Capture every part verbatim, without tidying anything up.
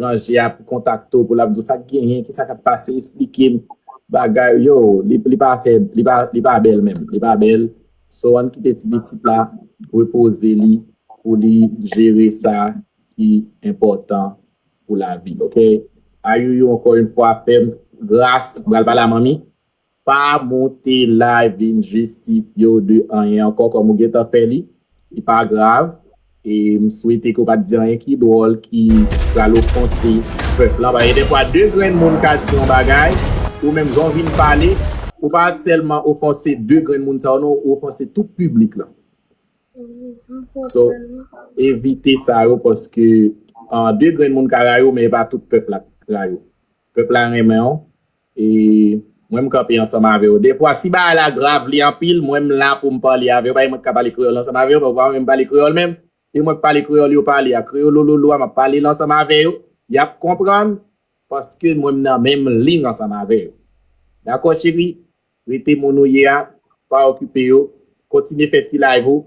etranje a pou kontakte w, pou l ap di w sa k genyen, kisa k ap pase, eksplike m bagay yo, li, li pa fè, li pa, li pa bèl menm, li pa bèl. So, ann kite ti pitit la repoze li pou li jere sa ki enpòtan pou lavi l, oke? Ayou, ankò yon fwa, fè m gras, m pral pale a manmi. Pa monte la vin jistifye w de anyen ankò, kòm ou gentan fè li, li pa grav. E m swete ke w pa t di anyen ki dwòl, ki pral ofanse pèp la. Paske dèfwa, de grenn moun ka di yon bagay, ou menm jan w vin pale, ou pa sèlman ofanse de grenn moun sa yo, non, ou ofanse tout piblik la. So, evite sa yo, paske, ah, de grenn moun ka rayi w, men e pa tout pèp la k rayi w. Pèp la renmen w. E mwen, m kanpe ansanm avè w. Dèfwa, si bagay la grav, li anpil, mwen, m la pou m pale avè w. Pa mwen k ka pale kreyòl ansanm avè w, pa mwen, m pale kreyòl menm. E mwen k pale kreyòl yo pale a, kreyolololo a, m ap pale l ansanm avè yo. Y ap konprann, paske mwen, m nan menm liy ansanm avè yo. Dakò, cheri? Rete moun ou ye a, pa okipe yo. Kontinye fè ti live ou.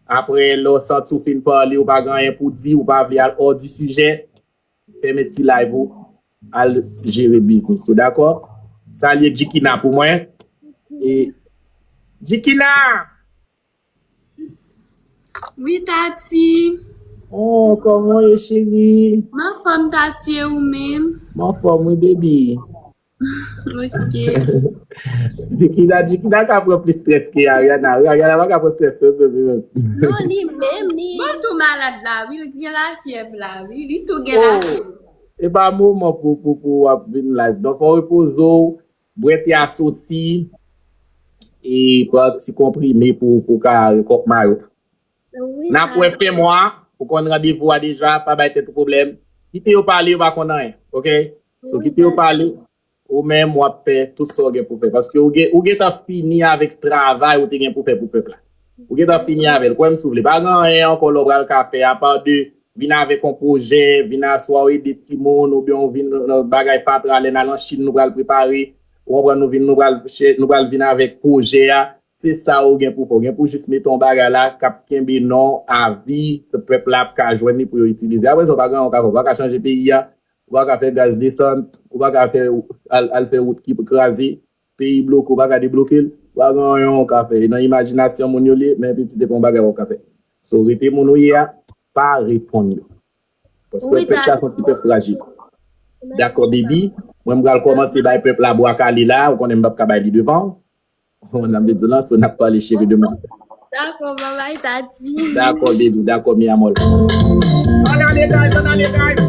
Apre, lè w santi w fin pale, ou pa gen anyen pou di, ou pa vle al hors du sujet, fèmen ti live ou, al jere biznis ou, dakò? Salye Jikina pou mwen. E, Jikina! Wi, Tati. Oh, kòman w ye, cheri? M anfòm, Tati, e ou menm? M anfòm, wi, baby. Ok. Jikina, Jikina ka pran plis strès ke Ariana. Ariana pa ka pran strès ke bebe menm. Non, li menm, li. Bon, tou malad la, wi, li gen lafyèv la, wi, li tou gen lafyèv. E pa moman pou, pou, pou w ap vin live. Donk, fò w repoze w, bwè te asosi, e pran ti konprime pou, pou w ka rekòk mayo. N ap wè fen mwa, ou konn randevou a deja, pa bay tèt ou pwoblèm. Kite yo pale, yo pa konn anyen, oke? So, kite yo pale, ou menm w ap fè tout sa w gen pou fè. Paske ou gen, ou gentan fini avèk travay ou te gen pou fè pou pèp la. Ou gentan fini avè l, kwè m si w vle. Pa gen anyen ankò lè w pral ka fè, apa de vin avèk yon pwojè, vin aswè w ede timoun, oubyen w vin nan bagay fatra, lè n al an Chin, nou pral prepare, ou konprann, nou vin, nou pral, nou pral vin avèk pwojè a, se sa ou gen pou fè. Ou gen pou jis mete yon bagay la k ap kenbe non, avi, pèp la ap ka jwenn li pou yo itilize. Apre sa, ou pa gen anyen ou ka fè. Ou pa ka chanje peyi a, ou pa ka fè gaz desann, ou pa ka fè al, al fè wout ki kraze, peyi bloke, ou pa ka debloke l, ou pa gen anyen ou ka fè. E nan imajinasyon moun yo li ye, men pitit, e pa yon bagay ou ka fè. So, rete moun ou ye a, pa reponn yo. Paske pèp sa se yon ti pèp frajil. Dakò, baby. Mwen, m pral kòmanse bay pèp la bwa kale la, ou konnen m p ap ka bay li devan w. Ou konprann sa m vle di w la, so n ap pale cheri demen. Dakò, babay, Tati. Dakò, baby, dakò, mi amor. Ann ale, guys, ann ale, guys.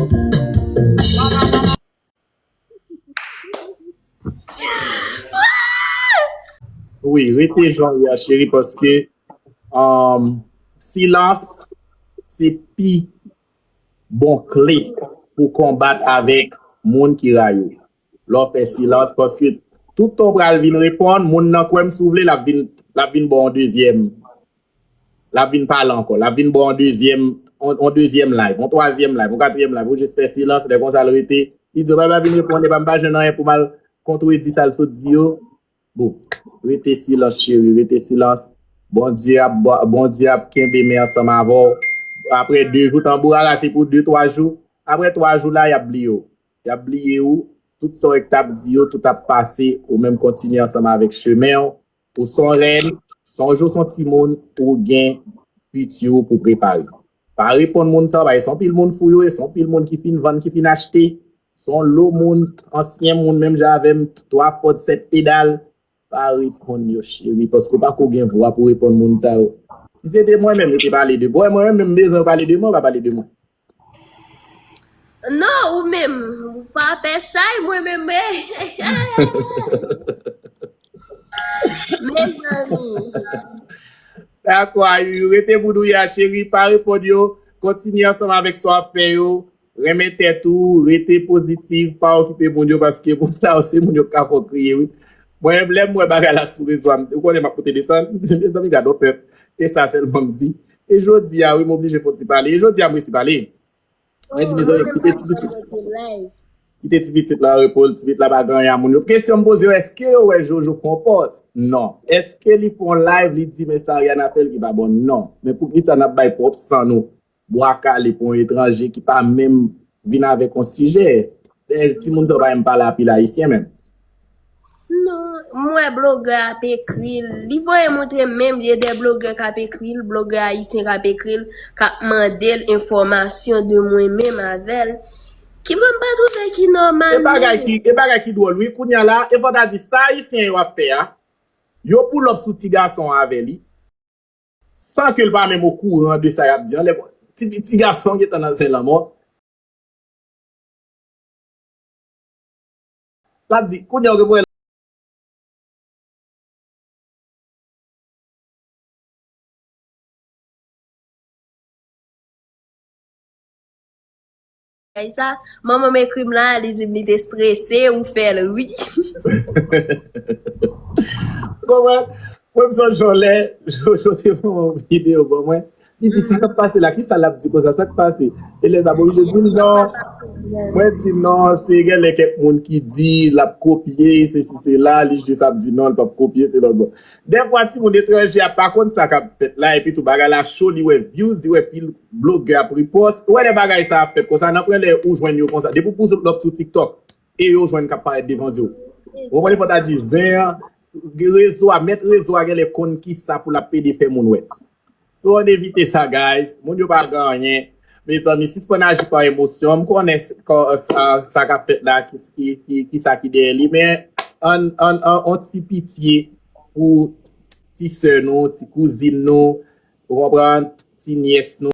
Wi, rete jan w ye a, cheri, paske, um, silans se pi bon kle pou konbat avèk moun ki rayi w. Lè w fè silans, paske tout tan w pral vin reponn, moun nan, kwè m si w vle, l ap vin, l ap vin ba w yon dezyèm, l ap vin pale ankò, l ap vin ba w yon dezyèm, yon, yon dezyèm live, yon twazyèm live, yon katriyèm live, ou jis fè silans, lè konsa l rete, li di w, "Papa, vin reponn, epa m pa jwenn anyen pou m al kontredi sa l sot di yo." Bon, rete silans, cheri, rete silans. Bondye ap, Bondye ap kenbe men ansanm avè w. Apre de jou, tanbou a rase pou de, twa jou. Apre twa jou la, y ap bliye w. Y ap bliye w. Tout sa w t ap di yo, tout ap pase. Ou menm kontinye ansanm avèk chemen w. Ou se yon rèn, sonje w se yon timoun, ou gen piti w pou prepare. Pa reponn moun sa yo, paske se anpil moun fou yo ye, se anpil moun ki fin vann, ki fin achte. Se yon lo moun, ansyen moun, menm jan avè m, twa fòd, sèt pedal. Pa reponn yo, cheri, paske w pako gen vwa pou reponn moun sa yo. Si se te mwen menm, yo te pale de mwen, mwen menm, m bezwen yo pale de mwen, yo pa pale de mwen. Non, ou menm, ou pa pè chay, mwen menm, mezanmi. Dakò, Ayou, rete moun ou ye a, cheri, pa reponn yo. Kontinye ansanm avèk sa w ap fè yo. Renmen tèt ou, rete pozitif, pa okipe moun yo, paske moun sa yo, se moun yo k ka fè w kriye, wi. Mwen, lè m wè bagay la sou rezo a, ou konnen m ap pote desann, m di, mezanmi, gad yon pèp. E sa sèlman m di. E jodi a, wi, m oblije fè yon ti pale. E jodi a, m resi pale. Mwen di, mezanmi, kite ti pitit. Kite ti pitit la repo l, ti pitit la pa gen anyen a moun yo. Kesyon m poze yo, èske yo wè Jojo fè yon pòz? Non. Èske li fè yon live, li di, men sa Ariana fè l ki pa bon? Non. Men poukisa n ap bay pwòp san nou bwa kale pou yon etranje ki pa menm vin avèk yon sijè. Eh, timoun sa yo pa menm pale anpil ayisyen menm. Non, m wè blogè ap ekri l. Li voye montre m menm, gen de blogè k ap ekri l, blogè ayisyen k ap ekri l, k ap mande l enfòmasyon de mwen menm avè l. Ki mwen pa twouve ki nòmal. E bagay ki, e bagay ki dwòl, wi. Kounye a la, e fò ta di sa ayisyen yo ap fè a, yo pull up sou ti gason an avè li, san ke l pa menm okouran de sa y ap di an. Lè ti, ti gason gentan nan zen lanmò, l ap di, kounye a w gen pou wè Bagay sa, manman m ekri m la, li di m li te strese, ou fè l ri. Konprann? Mwen m sonje yon lè, Jojo te voye yon videyo ban mwen. Li di, sa k ap pase la? Kisa l ap di konsa? Sa k pase? E lè sa, mwen oblije di l non. Mwen di non, se genlè kèk moun ki di l ap kopye, se si se la, li jis ap di non, l p ap kopye, se lòt bò. Dèfwa, timoun etranje a pa konn sa k ap fèt la, epi tou bagay la cho, li wè views, li wè pil blogè ap repost. Ou wè lè bagay sa ap fèt konsa, nan pwen lè ou jwenn yo konsa. Depi w pull up sou TikTok, e yo jwenn k ap parèt devan zye w. Ou konprann, li fò ta di zen an, rezo a, mèt rezo a genlè konn kisa pou l ap pede fè moun wè. So, ann evite sa, guys. Moun yo pa gen anyen. Mezanmi, sispann aji pa emosyon. M konnen s- kò- sa, sa k ap fèt la, ki, ki, ki, ki sa ki dèyè li, men ann, ann, ann, on ti pitye pou ti sè nou, ti kouzin nou, ou konprann, ti nyès nou.